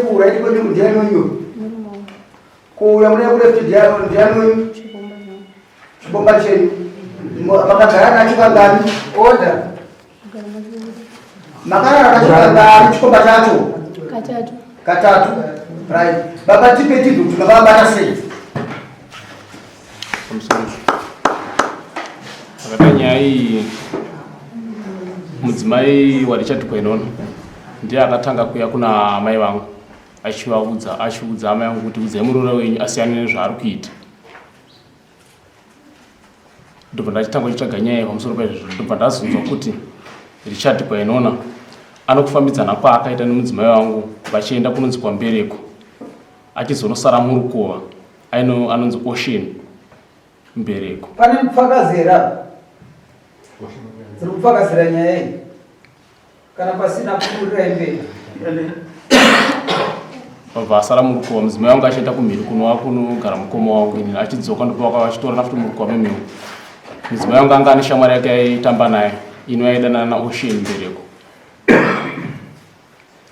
Kuraiti kwenyu ndiani wenyu? Kuuya mune kuleft ndiani wenyu? Chibomba chenyu. Makagara nacho kangani? Order. Makarara nacho kangani chikomba chacho? Katatu. Katatu. Right. Baba tipe tidhu kuti makavabata sei? Pamusoro. Pakata nyaya iyi mudzimai waRichard Kwenona ndiye akatanga kuya kuna amai vangu achivaudza achiudza amai vangu kuti udzai muroora wenyu asiyane nezvaari kuita. Ndobva ndachitanga kuchitsvaga nyaya pamusoro paizvozvo ndobva ndazonzwa kuti Richard Kwainona anokufambidzana kwaakaita nemudzimai wangu vachienda kunonzi kwaMbereko achizonosara murukova aino anonzi Ocean Mbereko. Pane mupfakazi here apa? Dziri kupfakazira nyaya iyi. Kana pasina pfuurirai mberi. Vabva asara murukova mudzimai wangu achienda kumhiri kunova kunogara mukoma wangu ini achidzoka ndopavaka vachitorana futi murukova memhepo. Mudzimai wangu anga ane shamwari yake yaitamba naye ino yaidanana naOcean Mbereko.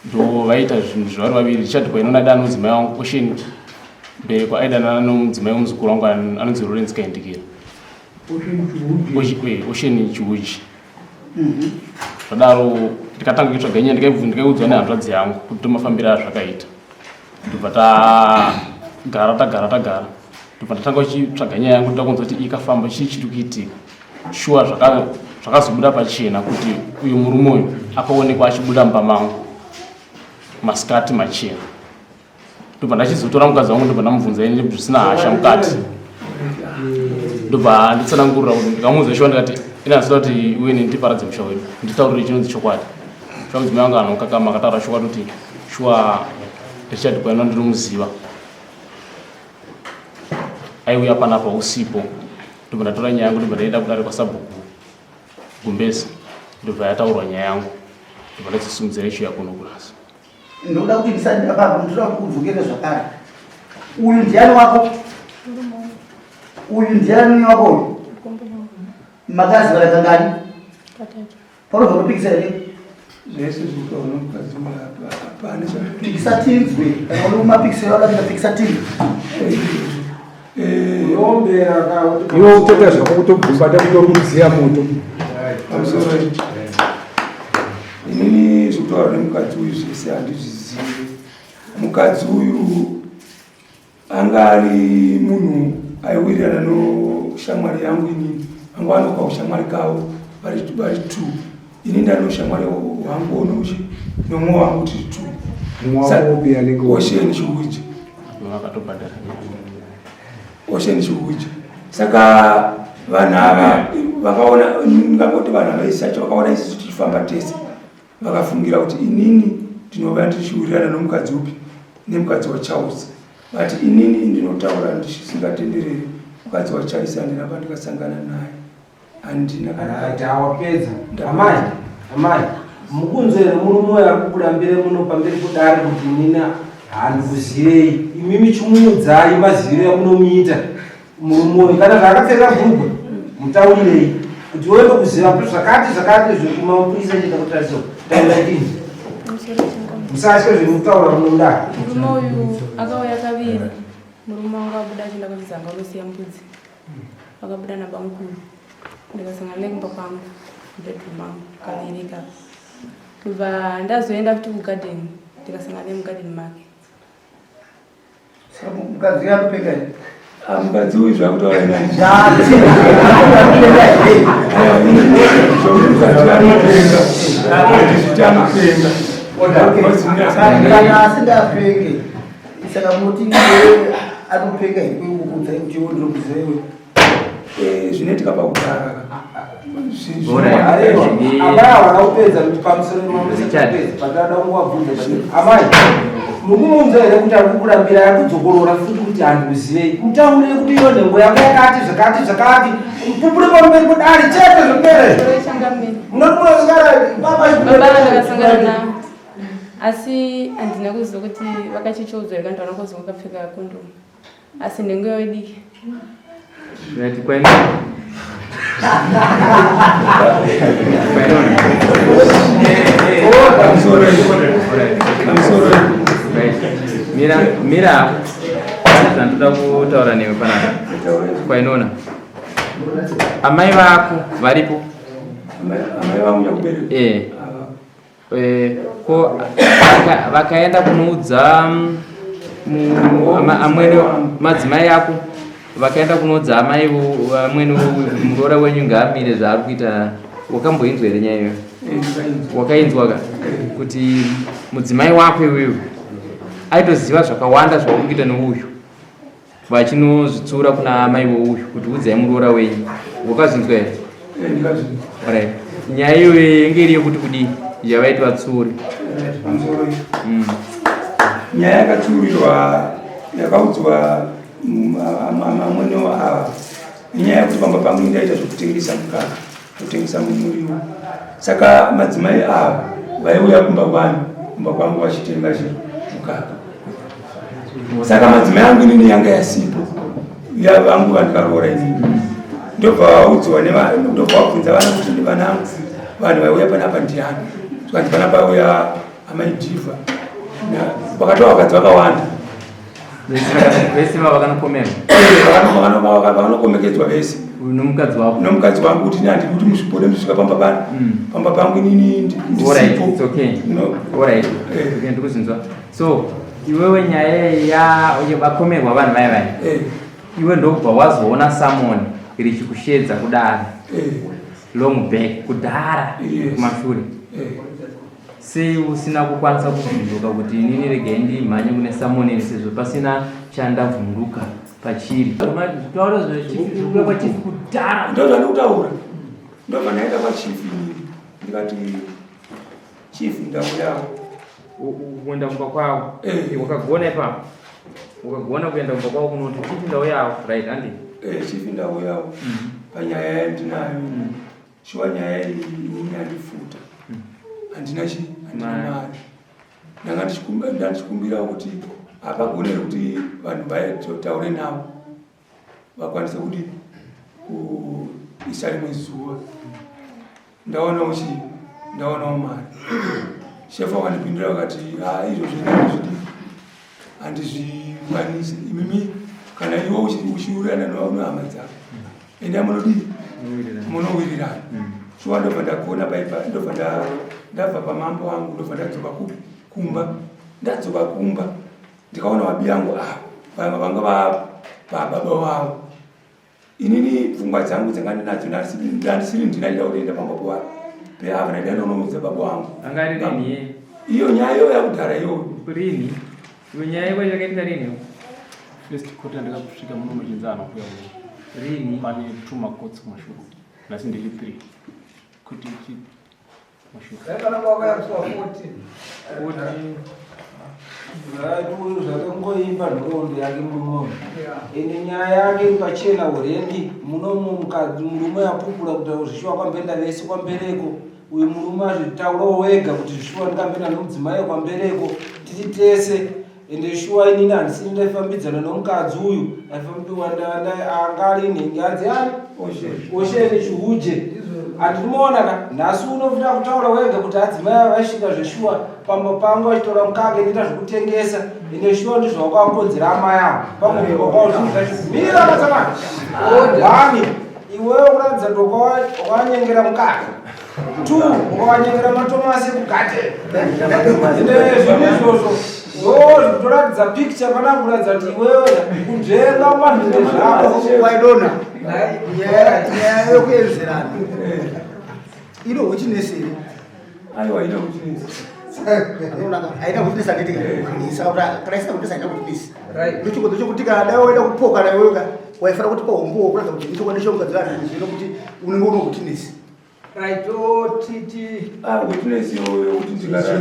Ndo vaiita zvinhu zvavari vaviri Richard Kwainona aidana nomudzimai wangu Ocean Mbereko aidanana nomudzimai wemuzukuru wangu anonzi Lawrence Kaindikira. Ocean Chihuji. Zvadaro ndikatanga kuitsvaga nyaya ndikaiudzwa nehanzvadzi yangu kuti tomafambiro azvakaita. Ndobva tagara tagara tagara ndobva ndatanga kuchitsvaga nyaya yangu ndoda kunzwa kuti ikafamba chii chiri kuitika. Shuwa zvakazobuda pachena kuti uyu murume uyu akaonekwa achibuda mumba mangu masikati machena. Ndobva ndachizotora mukadzi wangu ndobva ndamubvunza ini zvisina hasha mukati. Ndobva nditsanangurira kuti ndikamuudza shuwa ndikati ini handisida kuti uye neni tiparadze musha wedu nditaurire chinonzi chokwadi. Shuwa mudzimai wangu anokakama akataura chokwadi kuti shuwa Richard Kwainwa ndinomuziva. Aiuya panapa usipo. Ndobva ndatora nyaya yangu ndobva ndaenda kudare kwasabhuku Gumbezi ndobva yataurwa nyaya yangu ndobva ndazosimudzira ichiuya kuno kunasi. Ndoda kuti ndisati ndapapa ndinoda kuti udzokere zvakare. Uyu ndiani wako? Uyu ndiani wako uyu? Makazivara kangani? Katatu. Panobva kupikisa here? Zvese zvinotaurwa nomukadzi uyu apa hapana Pikisa tinzwe. Kana uri kumapikisiro akati pikisa tinzwe. Unombera kana kuti Iwe utoita zvako kutobvumbata kutomudziya moto. Pamusoro inini zvekutaura nemukadzi uyu zvese handizvizivi. Mukadzi uyu anga ari munhu aiwirirana noshamwari yangu inini vanga vanoka ushamwari kavo vari vari two ini ndani ushamwari hwangu onochi nomwe wangu tiri two Ocean Chihuji Ocean Chihuji saka vanhu ava vakaona ndingangoti vanhu ava isacho vakaona isusu tichifamba tese vakafungira kuti inini ndinova ndichiwirirana nomukadzi upi nemukadzi waCharles but inini ndinotaura ndichisingatendereri mukadzi waCharles handina pandikasangana naye handina kana wapedza amai amai mukunzwa here murume uyo ari kukurambire muno pamberi kudare kuti inini handikuzivei imimi chimuudzai maziviro amunomuita murume uyu kana zvaakapfeka bhurugwa mutaurirei kuti wewe ndokuziva kuti zvakati zvakati zvekumapurisa chita kutarisa taura chii musatye zvemutaura munoda murume uyu akauya kaviri murume wangu abuda achienda kuchizanga unosiya mbudzi akabuda nabamukuru ndikasangana naye kumba kwangu mubedroom mangu kaviri ikako ndobva ndazoenda futi kugarden ndikasangana naye mugarden make Mukadzi uyu anopenga here? Ah, mukadzi uyu zvakutaura mukadzi anopenga handizviti anopenga kana asingapenge saka munoti anopenga here kukuudzai kuti iwe ndinokuziva iwe Eh, zvinoitika pakugara amai havana kupedza pamusoro patada kungowabvunza amai mukumunzwa here kuti ari kukurambira ari kudzokorora futi kuti handikuzivei mutaurire kuti iyo nhengo yako yakati zvakati zvakati mupupure pamberi kudari chete zvepere munoti munosikara baba asi handina kuziva kuti vakachichoudzwa here kana kuti vanongoziva vakapfeka kondomu asi nhengo yavo idiki Right, kwenda. Mira hako. Pane zvandoda kutaura newe panapa. Kwainona. Amai vako varipo? Amai vangu nyakubereka. Eh. Eh, ko vakaenda kunoudza mm, amwene madzimai ako vakaenda kunoudza amai amwene muroora wenyu ngaamire zvaari kuita wakamboinzwa here nyaya iyoyo eh, wakainzwa ka kuti mudzimai wako iwewe aitoziva zvakawanda zvauri kuita neuyu vachinozvitsura kuna amai vouyu kuti udzai muroora wenyu wakazvinzwa here right nyaya iyoyo yenge iri yekuti kudii yavaiti vatsure mm. nyaya yakatsurirwa yakaudzwa mm, amwene ava inyaya yekuti pamba pangu ndaita zvekutengesa mukaka kutengesa muriwo saka madzimai ava vaiuya kumba kwangu kumba kwangu vachitenga chi mukaka saka madzimai angu inini yanga yasipo yavangu vandikaroora inini ndobva vaudzwa ndobva vabvunza vana kuti ndivanangu vanhu vaiuya panapa ndiani zvikanzi panapa uya amai dhivha vakatova vakadzi vakawanda vese vava vakanokomerwa vakanokomekedzwa vese nomukadzi wako nomukadzi wangu kuti ini handidi kuti musvipode musvika pamba pano mm. pamba pangu inini ndisipo eh. ndikuzinzwa so iwewe nyaya ya vakomerwa vanhu vaya vaya eh. iwe ndokubva wazoona samoni richikusheedza kudare eh. long back kudhara kumashure Sei usina kukwanisa kuvhunduka kuti inini regai ndimhanye kune samoneri sezvo pasina chandavhunduka pachiri? Taura zvekuya kwachief kudhara. Ndozvandikutaura. Ndobva ndaenda kwachief inini ndikati chief ndauyawo. Kuenda kumba kwavo. Eh. Wakagona ipapo. Wakagona kuenda kumba kwavo kunoti chief ndauyawo. Right, handi? Eh, chief ndauyawo. Mm. Panyaya yandinayo. Mm. Shuwa nyaya iyi inini yandifuta. Handina chi, handina mari. Ndanga ndichikumbirawo kuti hapagone here kuti vanhu vaitaure navo vakwanise kuti kuisa rimwe zuva. Ndawanawo chi, ndawanawo mari. Shefu vakandipindura vakati ah izvozvo ini handizvidi. Handizvikwanisi. Imimi kana iwe uchiwirirana nehama dzako. Enda munodii? Munowirirana. Mm. Shuwa ndobva ndagona paipa ndobva ndabva pamambo wangu ndobva ndadzoka kupi kumba. Ndadzoka kumba ndikaona vabi yangu ava ah, vanga vababa vavo. Inini pfungwa dzangu dzanga ndinadzo ndandisiri ndina ndida kutoenda pamba pavo peava ndaida ndonoudza baba wangu. Anga ari rini? Iyo nyaya iyo yakudhara iyoyo. Rini? Iyo nyaya yako yakaitika rini? First quarter ndakasvika muno muchinzi haana kuuya muno. Rini? Pane two macots kumashure. Nhasi ndiri three. Kuti chi mashure. 14. Uyu zvakangoimba nhoroondo yake murume uyu ende nyaya yake iri pachena already munomu mukadzi murume apupura kuti zvishuwa kwamboenda vese kwambereko Uyu murume azvitaurawo wega kuti shuwa ndikambenda nomudzimai kwambereko tiri tese ende shuwa inini handisini ndaifambidzana nomukadzi uyu anga ari nhingi hanzi ani osheni chihuje handinomuona ka nhasi unofuta kutaura wega kuti adzimai ava vaisvika zveshuwa pamba pangu vachitora mukaka inoita zvekutengesa ende shuwa ndizvawakakonzera amai avo pamwe kwao zvinhu zvacho mira matsamana one Iwewe kuratidza kuti wakawanyengera mukaka. Two, wakawanyengera matomasi ekugarden. Ende zvinhu izvozvo zvitoratidza picture pana kuratidza kuti iwewe kunzvenga manhunde zvako. Waidona nyaya yokuenzerana ino huchinesi here? Aiwa ino huchinesi. Haina huchinesi handiti saka kana isina huchinesi haina huchinesi. Ndochikodzo chokuti kana dai waida kupokana iwewe ka waifanira kuti pahombowo kuratidza kuti ichokwadi chomukadzi vanhu zvino kuti unenge une witness. Right, otiti. Ah, witness yoyo kuti ndikara.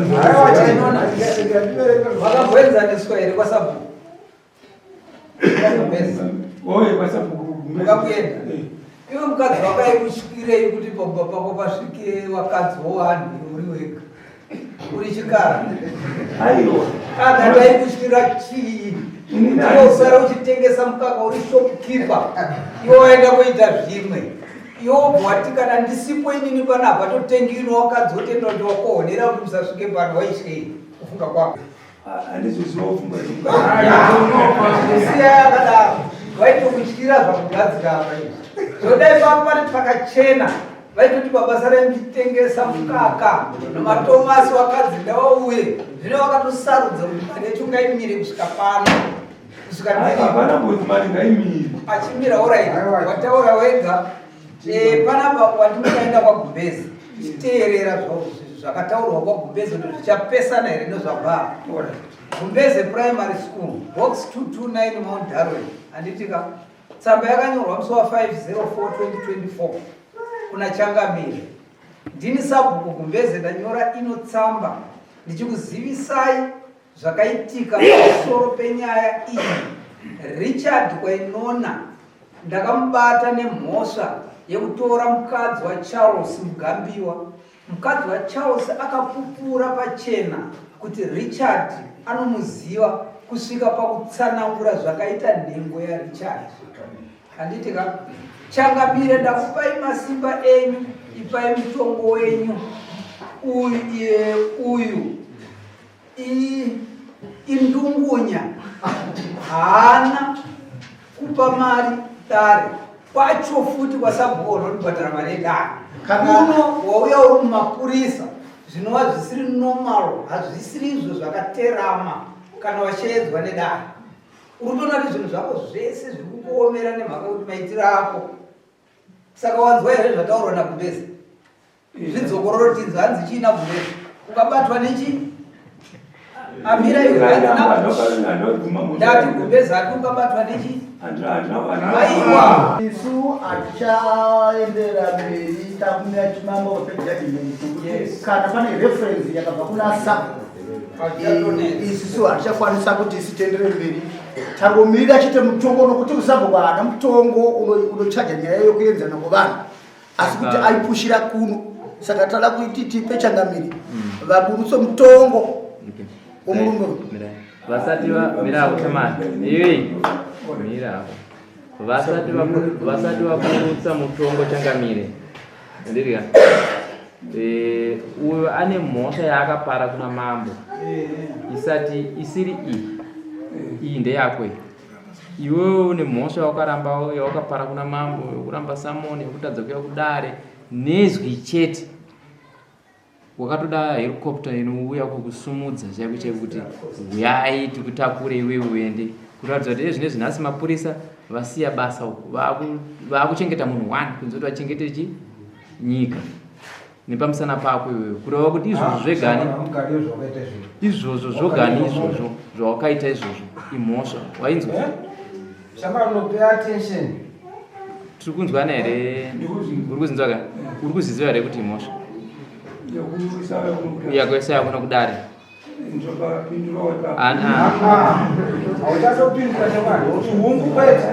Vakamboenzaniswa here kwasabhuku? Oye kwasabhuku. Mukakuenda. Eh. Iwe mukadzi wako aikutyirei kuti pamba pako pasvike vakadzi wowanhu uri wega? Uri chikara. Aiwa. Kana taikutyira chii? Usara uchitengesa mukaka uri shopkeeper. Iwe waenda kuita zvimwe. Iwe wobva wati kana ndisipo inini panapa totengi ino wakadzi wotenda kuti wakohonera kuti musasvike pano waityei kufunga kwako. Handizoziva pfungwa. Siya yakadaro, vaitokutyira zvakugadzira apa izvi. Zvodai pari pakachena, vaitoti pabasa raimutengesa mukaka nematomasi wakadzi ndawauye. Zvino vakatosarudza kuti mari yacho ngaimire kusvika pano. Kusvika Hapana kuti mari ngaimire. Achimira orit, wataura wega. Eh, panapa wandinoenda kwaGumbezi, chiteerera zvakataurwa kwaGumbezi kuti zvichapesana here nezvabva. Gumbeze Primary School, box 229 Mount Darwin. Handiti ka? Tsamba yakanyorwa musi wa 504 2024 kuna Changamire. Ndini sabhuku Gumbeze ndanyora ino tsamba ndichikuzivisai zvakaitika pamusoro penyaya iyi. Richard Kwainona ndakamubata nemhosva yekutora mukadzi waCharles Mugambiwa. Mukadzi waCharles akapupura pachena kuti Richard anomuziva kusvika pakutsanangura zvakaita nhengo yaRichard. Handiti ka? Changamire, ndakupai masimba enyu, ipai mutongo wenyu. Uyu, uyu indungunya haana kupa mari dare kwacho futi kwasabhuku unotibhadhara mari yedare kuno wauya uri mumapurisa zvinova zvisiri normal, hazvisiri izvo zvakaterama kana washeedzwa nedare. Uri kutoona kuti zvinhu zvako zvese zviri kukuomera nemhaka yekuti maitiro ako. Saka wanzwa here zvataurwa naGumbezi? Zvidzokororo tinzwa, hanzi chii naGumbezi? Ukabatwa nechi amira iwe, ndati Gumbezi ati ukabatwa nechi aiwa. Isu hatichaenderera mberi, takumira chimambo pejudgment kuti kana pane reference yakabva kuna sa isusu hatichakwanisa kuti isu tienderere mberi, tangomirira chete mutongo, nokuti kusabhuku haana mutongo unochaja nyaya yokuenzana kwevanhu, asi kuti aipushira kuno. Saka tada kuti tipe changamiri vaburutse mutongo womurume. Vasati mira shamani iwe, mira, vasati vaburutsa mutongo changamire, ndirya uyo ane mhosva yaakapara kuna mambo isati isiri iyi. Iyi ndeyakwe. Iwewe une mhosva yawakaramba, yawakapara kuna mambo, yokuramba samoni, yokutadza kuuya kudare nezwi chete. Wakatoda helicopter inouya kukusumudza chaiko chaiko kuti huyai tikutakure iwewe uende, kuratidza kuti ezvinezvi nhasi mapurisa vasiya basa uku, vaakuchengeta munhu one kunze kuti vachengete chi nyika nepamusana pako iwewe, kureva kuti izvozvo zvegani, izvozvo zvogani, izvozvo zvawakaita izvozvo imhosva. Wainzwa? Tiri kunzwana here? Uri kuzinzwa ka? Uri kuziziva here kuti imhosva yakuisa yakuna kudare? Hauchatopindura shamwari, hungu kwete.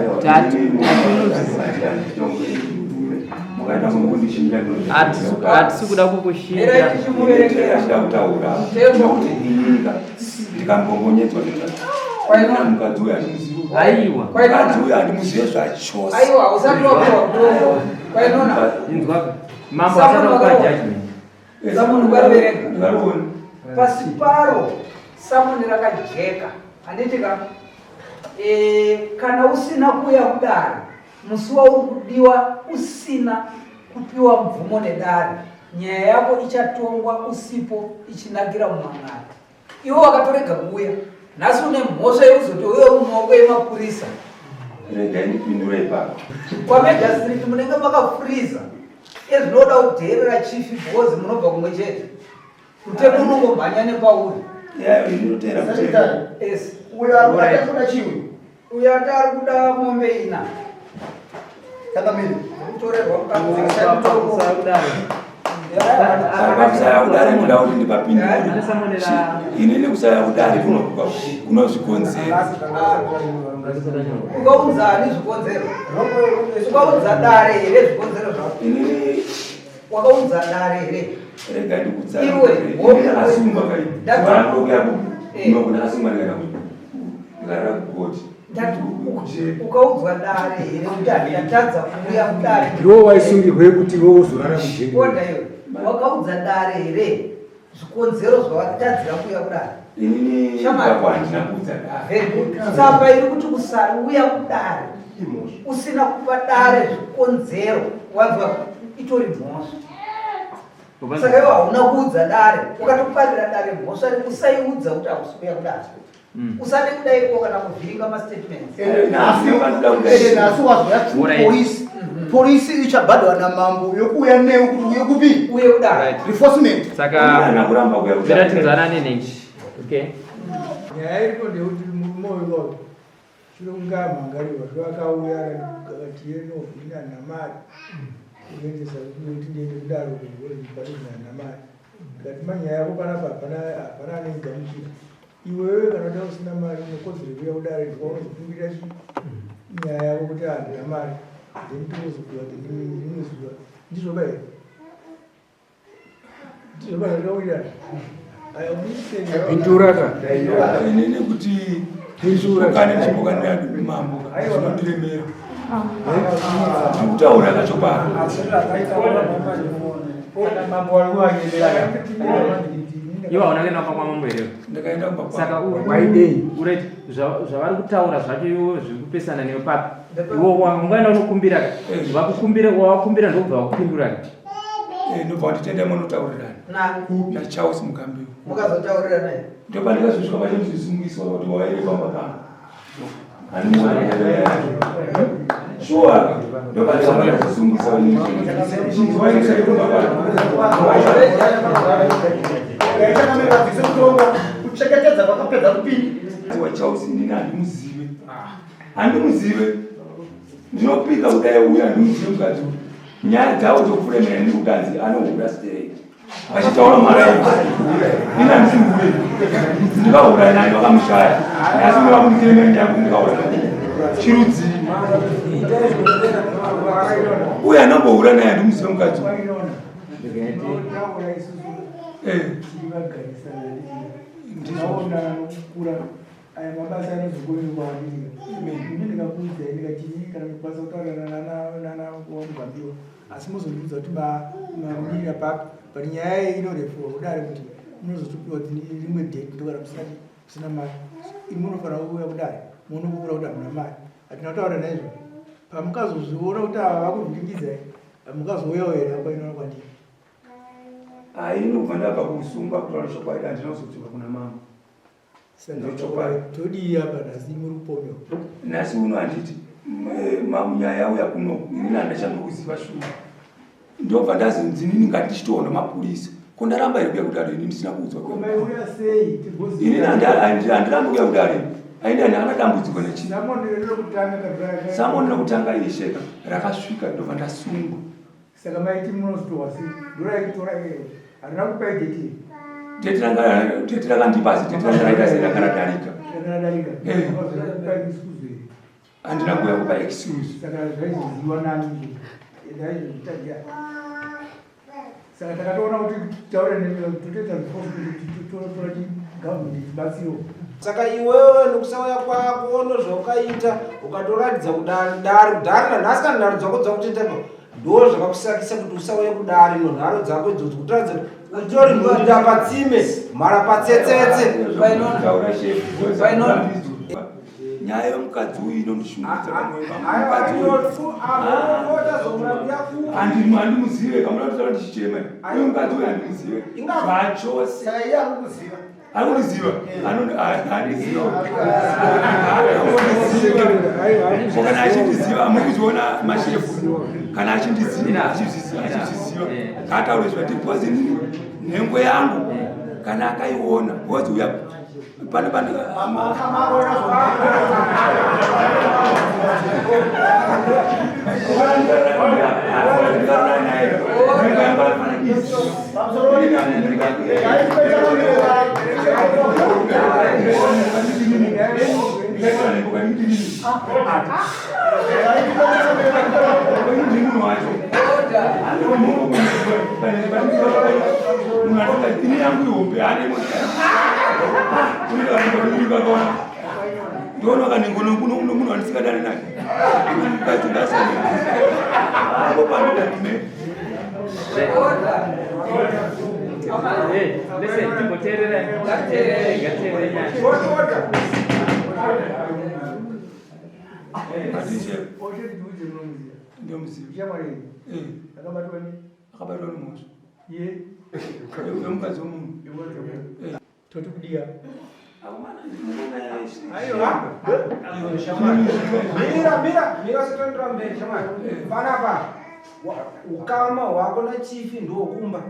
Hatisi kuda kukushinja. Kutaura ndikambongonyedzwa mukadzi uyu handimuzivi. Aiwa. Mukadzi uyu handimuzive zvachose. Aiwa, usati wapiwa mutongo Kwainona. Inzwa, mambo asati akupa judgment. Samoni ukariverenga? Ndikariona. Pasi paro samoni rakajeka, handiti ka? Kana usina kuuya kudare musi wauri kudiwa, usina kupiwa mvumo nedare, nyaya yako ichatongwa usipo ichinakira mumang'ari. Iwe wakatorega kuuya, nhasi une mhosva yekuzoti uye uri mumaoko emapurisa. Regai ndipindure ipapo. Kwamejasitiriti munenge makafuriza ezvinoda kudheerera chief because munobva kumwe chete. Mutemo unongomhanya nepauri. Ndinotera mutemo. Yes. Uyo ari kuda chiwe. Uyo ati ari kuda mombe ina. Changamire. Kutorerwa mukadzi. Saka kusaya kudare ndoda kuti ndipapindure. Inini kusaya kudare kuno zvikonzero. Ukaunza ani zvikonzero? Ukaunza dare here zvikonzero zvako? Inini Wakaunza dare here? Rega ndikutsanangurire. Iwe, Inini asungwa kai. Ndati- Ndinokuda asungwa ndikarara kukoti. Ndati ukaudzwa dare here kuti ndatadza kuuya kudare? Ndiwo waisungirwe kuti iwe uzorara mujeri. Order iwe. Wakaudza dare here zvikonzero zvawatadzira kuuya kudare? Inini handina kuudza dare. Tsamba iri kuti usauya kudare usina kupa dare zvikonzero wanzwa itori mhosva. Saka iwe hauna kuudza dare, ukatoparira dare mhosva rekusaiudza kuti hausi kuuya kudare. Usade kudaiko kana kuvhiringa mastatements. Nhasi wazouya polisi polisi ichabhadhwa namambo yokuuya newe kuti uye kupi uye kudare reinforcement. Saka mira tinzwanane nechi. Okay. Nyaya iripo ndeyekuti murume uyu wacho shure kunge amhangariwa zvo akauya akati yeno ini handina mari kuendesa kuti ndiende kudaro kuzi handina mari ndikati manyaya yako panapa hapana hapana anoigamuchira iwewe kana uda usina mari unekodzero yekuuya kudare ndikaunozokumbirira chi nyaya yako kuti handina mari then tozopiwa then rimwe zuva ndizvo ba here ndizvo ba zvakawirirana Pindura ka. Inini kuti pindura ndichipokanira mambo zvinondiremera. Ndikutaura kachokwadi. Iwe hauna kuenda kumba kwamambo here? Ndakaenda kumba kwamambo. Saka waidei? Uright, zvavari kutaura zvacho iwe zviri kupesana newe papi? Iwe wangaenda unokumbira ka? Vakukumbira wawakumbira ndokubva vakupindura ka? Ndobva wanditenda munotaurirana. Nani? NaCharles Mugambiwa. Mukazotaurirana here? Ndopandikazosvika pachinzisungiswa kuti waire pamba pangu. Shuwa ndopandikazosungisa waire pamba pangu. Kuchengetedza kwakapedza kupinda. WaCharles inini handimuzive. Handimuzive. Ndinopika kudai uya handimuzive mukadzi uyu. Nyaya dzavo dzokufuremera ndiri kutanzi anohura stereki. Vachitaura mara ini handisi hure. Ndikahura naye vakamushaya. Nhasi ndavakunditemera nyaya kuti ndikahura naye. Chirudzii. Uye anombohura naye handimuzive mukadzi uyu. Ndizvo. Aya mabasa anozokonekwa handiti ini ndikakuudzai ndikati ini kana ndikukwanisa kutaura nana wamugambiwa asi mozondiudza kuti mamirira papi but nyaya iyi inorefuwa kudare kuti munozotopiwa rimwe date ndokana musina musina mari imi munofanira kuuya kudare munokukura kuti hamuna mari hatina kutaura naizvo pamukazozviona kuti ava vakuvhiringidzai mukazouyawo here apa inoona kwandiri Ayi inobva ndabva kusungwa kutaura chokwadi handina kuzodzoka kuna mama. Todii apa nhasi muri kupomewa? Nhasi uno handiti nyaya yauya kuno inini handachandokuziva shuwa. Ndobva ndazinzi inini ngati ndichitoona mapurisa. Ko ndaramba here kuya kudare ini ndisina kuudzwa? Maiuya sei? Inini handirambi kuya kudare. Aindi handina dambudziko nechii. Samoni rekutanga isheka rakasvika ndobva ndasungwa. Saka maiti munozotorwa sei? Ndoraitora here? Harina kupai date here? Date ranga date rakandipa asi date ranga raita sei ranga radarika. Ranga radarika. Eh. Kupai excuse here? Handina kuuya kupa excuse. Saka zvaizoziwa nani izvo? Ndaizozvita ndiani? Saka takatoona kuti taure totoita kuti totora chi government ichibatsiro. Saka iwewe nokusauya kwako nozvaukaita ukatoratidza kudare dare kudhara nanhasi kana nharo dzako dzakutenderwa ndo zvakakusakisa kuti usauye kudare nonharo dzako idzodzo kutaridza kuti utori mhundira patsime mhara patsetsetse. Nyaya yomukadzi uyu inondishungudza pamwoyo pangu. Mukadzi uyu handimuzive kamuda kutaura ndichichema. Uyu mukadzi uyu handimuzive zvachose. Saka iye arikuziva. Arikuziva. Anondiziva. Ko kana achindiziva muri mashefu. Kana achindiziva achizviziva achizviziva. Ngaataure zvati because inini nhengo yangu kana akaiona because uya pane pane Ndinoona kanhengo nomunhu wandisingadani naye. Mukadzi ngasane. Apo panoda ndine. Listen, timboteerera. Ngatiteerere, ngatiteerere nyaya. Akabatwa nemhosva yemukadzi wemunhu. Toti kudiya. Mira, mira, mira usatondera mberi shamwari. Panapa ukama hwako nachifi ndokumba.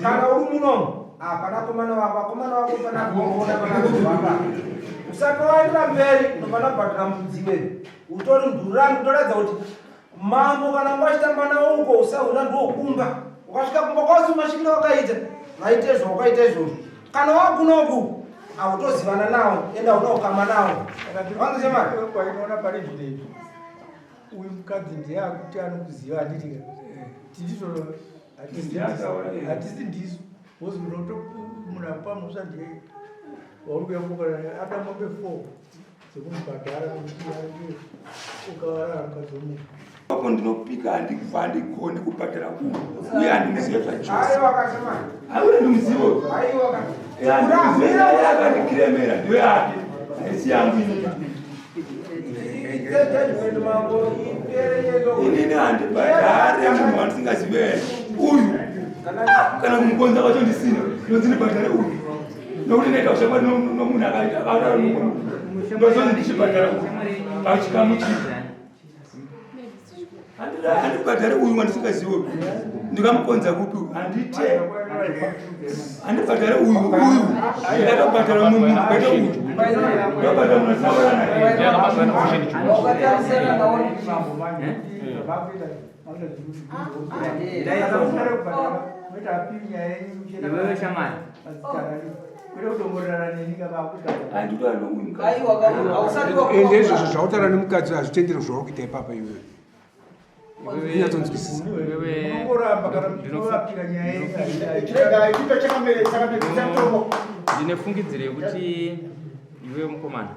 Kana uri munomu, hapana komana wako, akomana wako panapa waona panapa hwapa. Usatowaendera mberi, unofana kubhadhara mbudzi iwewe. Utori ndurani kutoratidza kuti mambo kana wanga uchitamba nawo uko usahura ndokumba. Ukasvika kumba kwausi masvikiro wakaita, vaite zvawakaita izvozvo. Kana wakunoku hautozivana nawo, enda una ukama nawo. Wanza shamwari? Kwainoona pari zvino izvi uyu mukadzi ndiye akuti anokuziva handiti ka tindizvo hatisi ndisu bcause munhu akupa mhosva ndiye wauri kuya kukana ada mombe 4 dzekumubhadhara kuti ukawarara mukadzi wemunhu. Apo ndinopika handibva handigoni kubhadhara uyu uye handimuzive zvachose. Aiwa kashamwari. Aiwa ndimuzive. Aiwa ka. Handimuzive akandikremera ndiyo yake haisi yangu inini. Inini handibhadhare munhu wandisingazive uyu kana kumukonza kwacho ndisina ndonzi ndibhadhare uyu nokuti ndaita ushamwari nomunhu akaita akadaro nomunhu ndozonzi ndichibhadhara uyu pachikamu chii handibhadhare uyu wandisingazive uyu ndikamukonza kupi uyu handite handibhadhare uyu uyu ndakatobhadhara mumwe munhu kwete uyu ndobhadhara munhu asaurana. Iwewe shamwari. Handitaura nouyu mukadzi. Ende izvozvo zvautaura nemukadzi hazvitenderi zvauri kuita ipapa iwewe. Unyatsonzwisisa. Unongoramba kana munovapira nyaya yenyu. Ndine fungidziro yekuti iwewe mukomana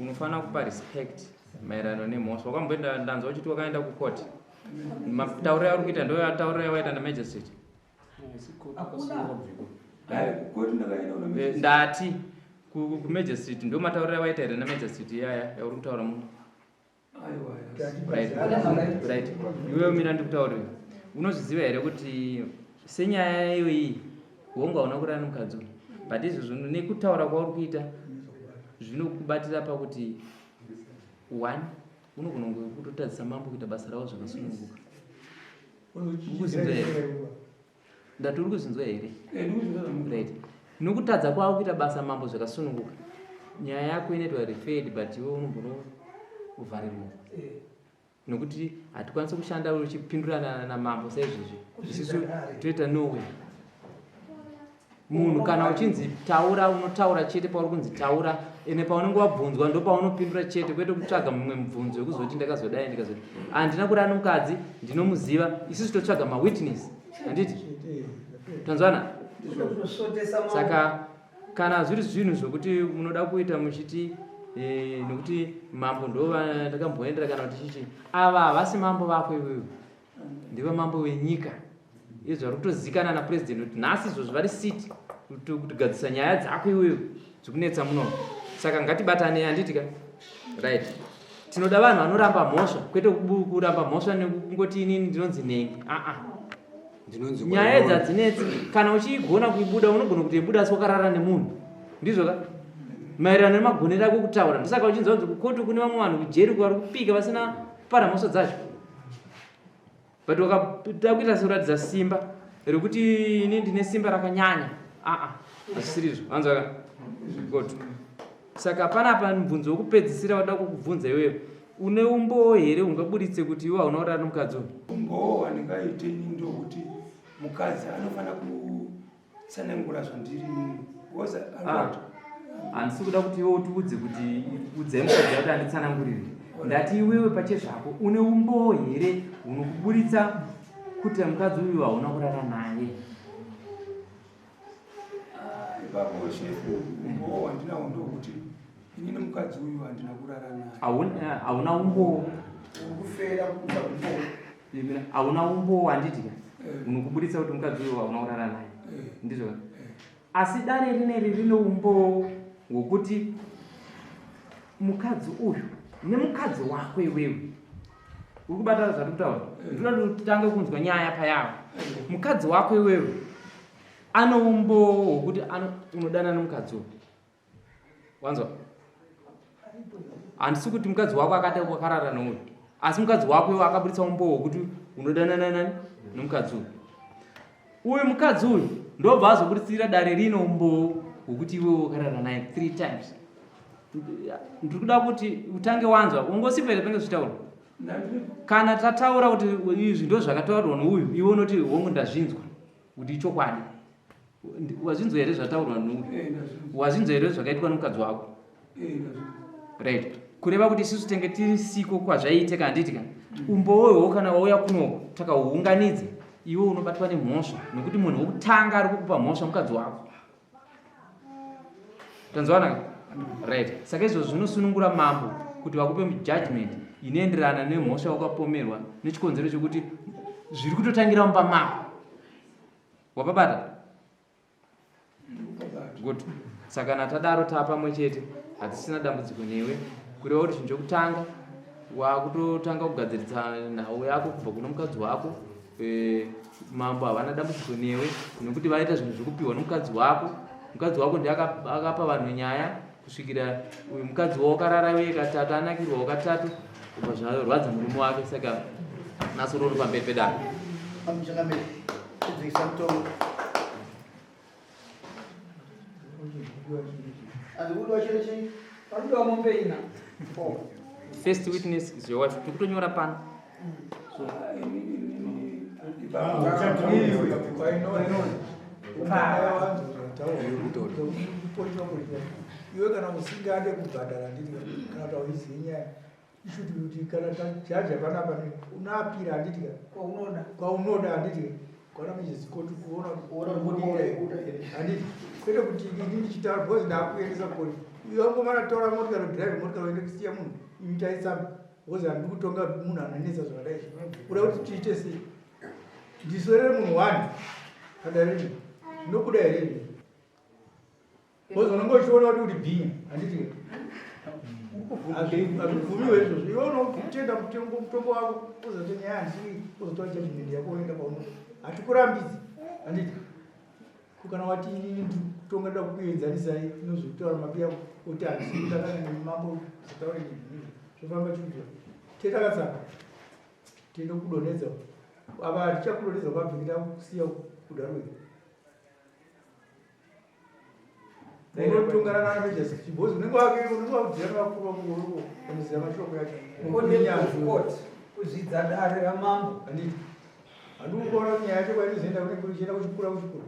unofanira kupa respect maererano nemhosva. Wakamboenda, ndanzwa uchiti wakaenda kukoti. Matauriro auri kuita ndo atauriro awaita namagistrate? Koti ndakaenda kuna Ndati kumagistrate ndo matauriro awaita here namagistrate iyaya yauri kutaura muno? Aiwa. Right, iwewe mira ndikutaurira. Unozviziva here kuti senyaya iyoyi hongu hauna kurara nemukadzi uyu, but izvozvo nekutaura kwauri kuita zvinokubatira pakuti one unogona kunge uri kutotadzisa mambo kuita basa ravo zvakasununguka. Uri here? Ndati uri kuzvinzwa here? Right, nokutadza kwavo kuita basa mambo zvakasununguka, nyaya yako inoitwa referred, but iwe unombonovharirwa nokuti hatikwanisi kushanda uchipindurana namambo saizvizvi. Isusu toita norway munhu kana uchinzi taura unotaura chete pauri kunzi taura, ende paunenge wabvunzwa ndo paunopindura chete, kwete kutsvaga mumwe mubvunzo wekuzoti ndakazodai ndikazodai, handina kurara nomukadzi, ndinomuziva. Isusu totsvaga mawitness, handiti tanzwana? Saka kana zviri zvinhu zvokuti munoda kuita muchiti nokuti mambo ndo ndakamboendera kana kuti chichi, ava havasi mambo vako iwewe, ndivo mambo wenyika. Izvo vari kutozikana napurezidendi kuti nhasi izvozvo vari siti kutigadzisa nyaya dzako iwewe dzekunetsa muno. Saka ngatibatane, handiti ka? Right, tinoda vanhu vanoramba mhosva, kwete kuramba mhosva nekungoti inini ndinonzi nhengi. Aa, Ndinonzi nyaya idzi hadzinetsi. Kana uchiigona kuibuda unogona kutoibuda asi wakarara nemunhu, ndizvo ka? Maererano nemagonero ako kutaura, ndosaka uchinzwa kunzi kukoti kune vamwe vanhu kujeri vari kupika vasina kupara mhosva dzacho, but wakada kuita sekuratidza simba rekuti ini ndine simba rakanyanya, aa, hazvisirizvo, vanzwa ka? Good. Saka panapa mubvunzo wekupedzisira wada kukubvunza iweyo, une umbowo here ungaburitse kuti iwe hauna kurara nomukadzi uyu? Umbowo wandingaite ini ndokuti mukadzi anofanira kutsanangura zvandiri inini because Ah, handisi kuda kuti iwe utiudze kuti udzai mukadzi wako anditsanangurire. Ndati iwewe pachezvako une umbowo here hunokuburitsa kuti mukadzi uyu hauna kurara naye? Ipapo shefu, umbowo wandinawo ndokuti inini mukadzi uyu handina kurara naye. Hauna umbowo. Kufera kuita umbowo. Hauna umbowo, handiti ka? Unokuburitsa kuti mukadzi uyu hauna kurara naye. Ndizvo. Asi dare rineri rine umbowo hwokuti mukadzi uyu nemukadzi wako iwewe uri kubata zvatiri kutaura. Ndinoda kuti titange kunzwa nyaya payavo. Mukadzi wako iwewe ane umbowo hwokuti unodanana nemukadzi uyu. Wanzwa? Handisi kuti mukadzi wako akati wakarara neuyu, asi mukadzi wako iwe akaburitsa umbowo hwokuti unodanana nani nemukadzi uyu. Uyu mukadzi uyu ndobva azoburitsira dare rino umbowo hwokuti iwe wakarara naye 3 times. Ndiri kuda kuti utange wanzwa, ungosipo here penge zvichitaurwa? Kana tataura kuti izvi ndo zvakataurwa nouyu, iwe unoti hongu ndazvinzwa kuti ichokwadi. Wazvinzwa here zvataurwa nouyu? Wazvinzwa here zvakaitwa nomukadzi wako? Right. Kureva kuti isusu tenge tirisiko kwazvaiitika, handiti ka? Umbowo ihwohwo kana wauya kunoko takahuunganidza, iwe unobatwa nemhosva nokuti munhu wokutanga ari kukupa mhosva mukadzi wako. Tanzwana ka? Right. Saka izvozvo zvinosunungura mambo kuti vakupe judgment inoenderana nemhosva wakapomerwa nechikonzero chekuti zviri kutotangira mumba mako. Wapabata? Good. Saka kana tadaro taapamwe chete, hatisina dambudziko newe. Kureva kuti chinhu chokutanga wakutotanga kugadziridza nhau yako kubva kuno mukadzi wako. Mambo havana dambudziko newe nekuti vaita zvinhu zvekupiwa nomukadzi wako. Mukadzi wako ndiye akapa vanhu nyaya kusvikira uyu mukadzi wawakarara uye katatu anakirwa wakatatu ubva zvarwadza murume wake. Saka naso rori pamberi pedare. Amuchangamire, kudzikisa mutongo. Andikudiwa chiri chii? Pakudiwa mombe ina. First witness is your wife. Tiri kutonyora pano. Iwe kana usingade kubhadhara handiti kana kuti hauizivi nyaya ishuti kuti kana tajaja panapa unoapira handiti kwaunoda kwaunoda handiti kwana mujezikoti kuona kuti handiti kwete kuti ini ndichitaura because ndakuendesa kuri iwe wangomana tora motikari drive motikari uende kusiya munhu imi taisamba because handidi kutonga munhu anonetsa zvakadai izvi. Kuda kuti tiite sei? Ndisorere munhu one padare rino zvinobuda here izvi? Because unenge uchiona kuti uri bhinya handiti? Hazvibvumiwe izvozvo. Iwe unotenda mutongo wako uzote nyaya handisi uzotora judgment yako woenda kwaunoda. Hatikurambidzi handiti? Ko kana wati inini ndikutonga ndoda kukuenzanisai tinozvitaura mabiya kuti handisi kuda kana nemi mambo usataure nezvinhu izvi zvofamba chiudzwa tetakatsaka tende kudonhedza apa hatichakudonhedza kwabviki takusiya kudaro unotongana nana major because unenge wake unenge wakudzira nevakuru vakuru vanoziva mashoko yacho kuzvidza dare ramambo handiti Handikuona kuti nyaya yacho kwainozoenda kunenge kuchienda kuchikura kuchikura.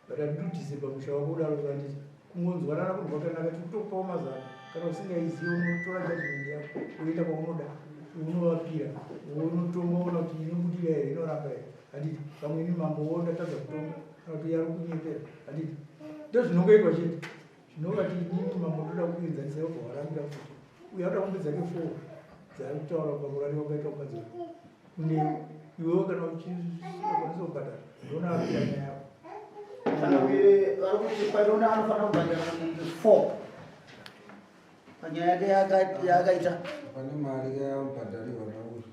But handidudise pamusha wako kudaro so handiti kungonzwanana kunhu kwakanaka tikutokupawo mazano kana usingaizive unotora judgment yako woenda kwaunoda unovapira unotonga woona kuti inobudira here inoramba here handiti pamwe ini mambo wo ndatadza kutonga kana kuti yari kunyepera handiti ndozvinongoitwa chete zvinovati inini mambo ndoda kuenzanisa yobva warambira futi uyo anoda mombe dzake four dzaari kutaura pakurariwa kwaitwa mukadzi uyu kune iwewe kana uchikwanisa kubhadhara ndoona apira nyaya yako. Kana uye vari kuti kwairona anofanira kubhadhara mombe four panyaya yake yaakaita. Pane mari yabhadharirwa nauri.